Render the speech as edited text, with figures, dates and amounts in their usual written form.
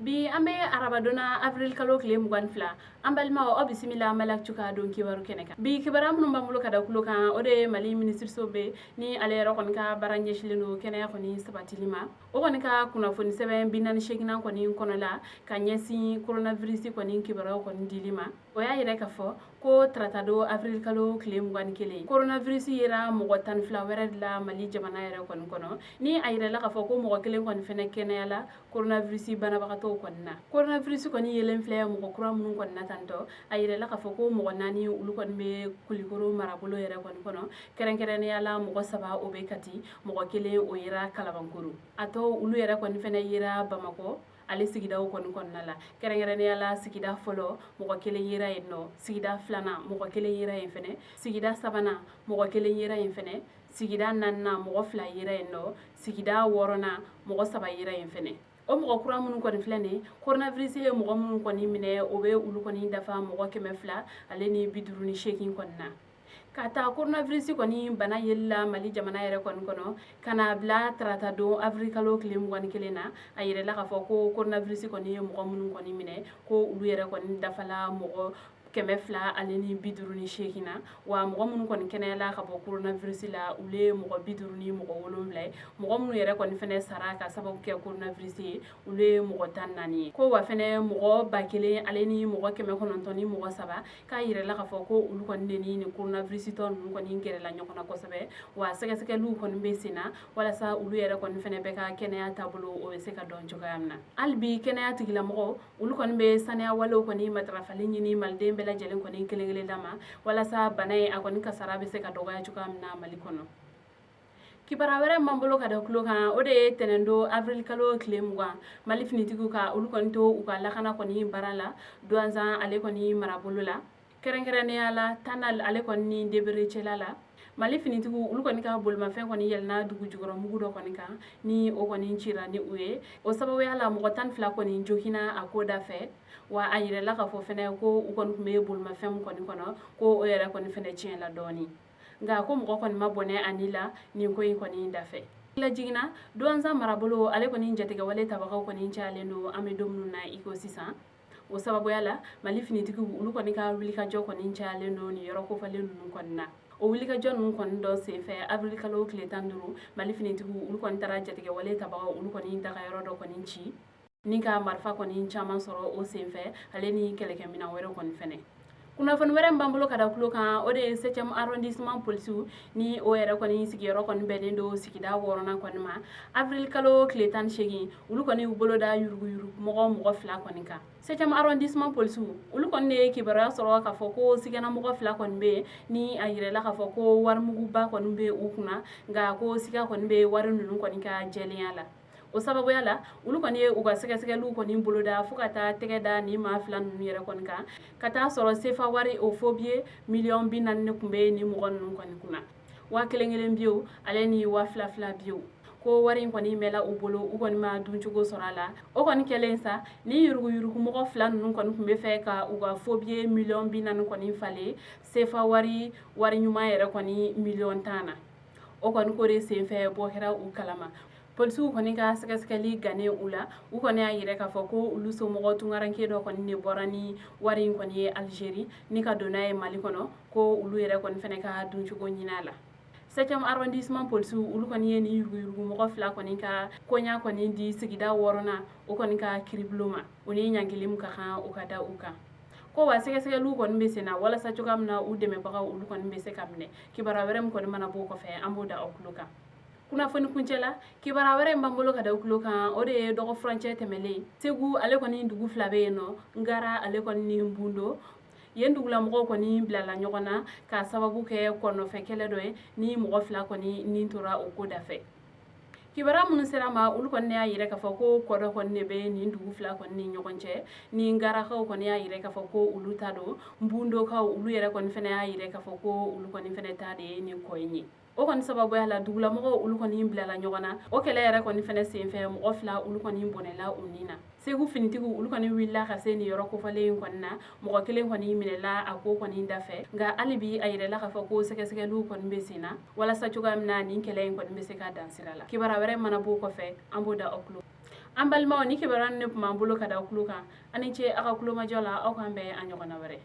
Bi an bɛ arabadon na, avril kalo tile 22. An balimaw, aw bisimila Mali Actu ka don kibaru kɛnɛ kan. Bi kibaruya minnu b'an bolo ka da tulo kan, o de ye Mali minisiriso bɛ ni ale yɛrɛ kɔni ka baara ɲɛsilen don kɛnɛya kɔni sabatili ma, o kɔni ka kunnafoni sɛbɛn 48nan kɔni kɔnɔla ka ɲɛsin coronavirus kɔni kibaruyaw kɔni dili ma, o y'a yira k'a fɔ ko taratadon avril kalo tile 21, coronavirus yera mɔgɔ 12 wɛrɛ de la Mali jamana yɛrɛ kɔni kɔnɔ, ni a yirala k'a fɔ ko mɔgɔ kelen kɔni fɛnɛ kɛnɛyala coronavirus banabagatɔw kɔni na. Coronavirus kɔni yelen filɛ mɔgɔ kura minnu kɔni na tantɔ, a yirala k'a fɔ ko mɔgɔ naani, olu kɔni bɛ Kulikoro marabolo yɛrɛ kɔni kɔnɔ, kɛrɛnkɛrɛnnenya la mɔgɔ saba, o bɛ Kati, mɔgɔ kelen, o yera Kalabankoro. A tɔw, olu yɛrɛ kɔni fɛnɛ yera Bamakɔ ale sigidaw kɔni kɔnɔna la, kɛrɛnkɛrɛnnenya la sigida fɔlɔ, mɔgɔ kelen yera yen nɔ, sigida filanan, mɔgɔ kelen yera yen fɛnɛ, sigida sabanan, mɔgɔ kelen yera yen fɛnɛ, sigida naaninan, mɔgɔ fila yera yen nɔ, sigida wɔɔrɔnan, mɔgɔ saba yera yen fɛnɛ. O mɔgɔ kura minnu kɔni filɛ nin, coronavirus ye mɔgɔ minnu kɔni minɛ, o bɛ olu kɔni dafa mɔgɔ 258 kɔni na. Ka taa coronavirus kɔni bana yeli la Mali jamana yɛrɛ kɔni kɔnɔ ka n'a bila tarata don avril kalo tile 21 na, a yirala k'a fɔ ko coronavirus kɔni ye mɔgɔ minnu kɔni minɛ, ko olu yɛrɛ kɔni dafala mɔgɔ 258 na. Wa mɔgɔ minnu kɔni kɛnɛyala ka bɔ coronavirus la, olu ye mɔgɔ 57 ye. Mɔgɔ minnu yɛrɛ kɔni fɛnɛ sara ka sababu kɛ coronavirus ye, olu ye mɔgɔ 14 ye. Ko wa fɛnɛ mɔgɔ 1993, k'a yirala k'a fɔ ko olu kɔni de ni nin coronavirus tɔ ninnu kɔni gɛrɛla ɲɔgɔn na kosɛbɛ. Wa sɛgɛsɛgɛliw kɔni bɛ sen na walasa olu yɛrɛ kɔni fɛnɛ bɛ ka kɛnɛya taabolo, o bɛ se ka dɔn cogoya min na. Hali bi kɛnɛya tigilamɔgɔw, olu kɔni bɛ saniya walew kɔni matarafali ɲini maliden bɛɛ lajɛlen kɔni kelen kelen da ma, walasa bana in a kɔni kasara bɛ se ka dɔgɔya cogoya min na Mali kɔnɔ. Kibaruya wɛrɛ m'an bolo ka da tulo kan, o de ye tɛnɛndon avril kalo tile 20, Mali finitigiw ka olu kɔni to u ka lakana kɔni baara la Duwanzan ale kɔni marabolo la, kɛrɛnkɛrɛnnenya la Tanal ale kɔni ni Debere cɛla la. Mali finitigiw, olu kɔni ka bolimafɛn kɔni yɛlɛnna dugu jukɔrɔ mugu dɔ kɔni kan, ni o kɔni cira ni u ye. O sababuya la, mɔgɔ 12 kɔni joginna a ko da fɛ. Wa a yirala k'a fɔ fɛnɛ ko u kɔni tun bɛ bolimafɛn min kɔni kɔnɔ, ko o yɛrɛ kɔni fɛnɛ tiɲɛla dɔɔni, nka ko mɔgɔ kɔni ma bɔnɛ a ni la nin ko in kɔni da fɛ. Lajiginna Duwanzan marabolo ale kɔni jatigɛwale tabagaw kɔni cayalen don an bɛ don minnu na i ko sisan. O sababuya la, Mali finitigiw, olu kɔni ka wulikajɔ kɔni cayalen don nin yɔrɔ kofɔlen ninnu kɔni na. O wulikajɔ ninnu kɔni dɔ senfɛ, avril kalo tile 15, Mali finitigiw, olu kɔni taara jatigɛwale tabagaw, olu kɔni dagayɔrɔ dɔ kɔni ci ni ka marifa kɔni caman sɔrɔ o senfɛ, ale ni kɛlɛkɛminɛn wɛrɛ kɔni fɛnɛ. Kunnafoni wɛrɛ min b'an bolo ka da tulo kan, o de ye 7e arrondissement polisiw, ni o yɛrɛ kɔni sigiyɔrɔ kɔni bɛnnen don sigida wɔɔrɔnan kɔni ma, avril kalo tile 18, olu kɔni y'u bolo da yuruguyurugu mɔgɔ fila kɔni kan. 7e arrondissement polisiw, olu kɔni de ye kibaruya sɔrɔ k'a fɔ ko sigana mɔgɔ fila kɔni bɛ yen, ni a yirala k'a fɔ ko warimuguba kɔni bɛ u kunna, nka ko siga kɔni bɛ wari ninnu kɔni ka jɛlenya la. O sababuya la, olu kɔni ye u ka sɛgɛsɛgɛliw kɔni boloda fo ka taa tɛgɛ da nin maa fila ninnu yɛrɛ kɔni kan, ka taa sɔrɔ sefa wari o faux billet miliyɔn 40 de tun bɛ nin mɔgɔ ninnu kɔni kunna, 1000 kelen biyew ale ni 2000 2000 biyew. Ko wari in kɔni mɛnla u bolo, u kɔni ma duncogo sɔrɔ a la. O kɔni kɛlen sa, ni yuruguyurugu mɔgɔ fila ninnu kɔni tun bɛ fɛ ka u ka faux billet miliyɔn 40 kɔni falen sefa wari ɲuman yɛrɛ kɔni miliyɔn 10 na. O kɔni ko de senfɛ, bɔ kɛra u kalama. Polisiw kɔni ka sɛgɛsɛgɛli gannen u la, u kɔni y'a yira k'a fɔ ko olu somɔgɔ tunkaranke dɔ kɔni de bɔra ni wari in kɔni ye Algérie ni ka don n'a ye Mali kɔnɔ, ko olu yɛrɛ kɔni fɛnɛ ka duncogo ɲini a la. 7e arrondissement polisiw, olu kɔni ye nin yuruguyurugu mɔgɔ fila kɔni ka koɲa kɔni di sigida wɔɔrɔnan o kɔni ka kiribulon ma, o ni ɲangili min ka kan, o ka da u kan. Ko wa sɛgɛsɛgɛliw kɔni bɛ sen na walasa cogoya min na u dɛmɛbagaw, olu kɔni bɛ se ka minɛ. Kibaruya wɛrɛ min kɔni mana bɔ o kɔfɛ, an b'o da aw tulo kan kunnafoni kuncɛ la. Kibaruya wɛrɛ min b'an bolo ka da tulo kan, o de ye dɔgɔ furancɛ tɛmɛlen, Segu ale kɔni dugu fila bɛ yen nɔ, Ngara ale kɔni ni Bundo. Yen dugulamɔgɔw kɔni bilala ɲɔgɔn na k'a sababu kɛ kɔnɔfɛ kɛlɛ dɔ ye, ni mɔgɔ fila kɔni nin tora o ko da fɛ. Kibaruya minnu sera ma, olu kɔni y'a yira k'a fɔ ko kɔ dɔ kɔni de bɛ nin dugu fila kɔni ni ɲɔgɔn cɛ, ni Ngarakaw kɔni y'a yira k'a fɔ ko olu ta don, Bundokaw, olu yɛrɛ kɔni fana y'a yira k'a fɔ ko olu kɔni fana ta de ye nin kɔ in ye. O kɔni sababuya la, dugulamɔgɔw, olu kɔni bilala ɲɔgɔn na. O kɛlɛ yɛrɛ kɔni fɛnɛ senfɛ, mɔgɔ fila, olu kɔni bɔnɛla u ni na. Segu finitigiw, olu kɔni wulila ka se nin yɔrɔ kofɔlen in kɔni na. Mɔgɔ kelen kɔni minɛla a ko kɔni da fɛ, nka hali bi a yirala k'a fɔ ko sɛgɛsɛgɛliw kɔni bɛ sen na walasa cogoya min na nin kɛlɛ in kɔni bɛ se ka dan sira la. Kibaruya wɛrɛ mana b'o kɔfɛ, an b'o da aw tulo. An balimaw, ni kibaruya ne tun b'an bolo ka da tulo kan. Ani ce aw ka kulomajɔ la. Aw k'an bɛn a ɲɔgɔnna wɛrɛ.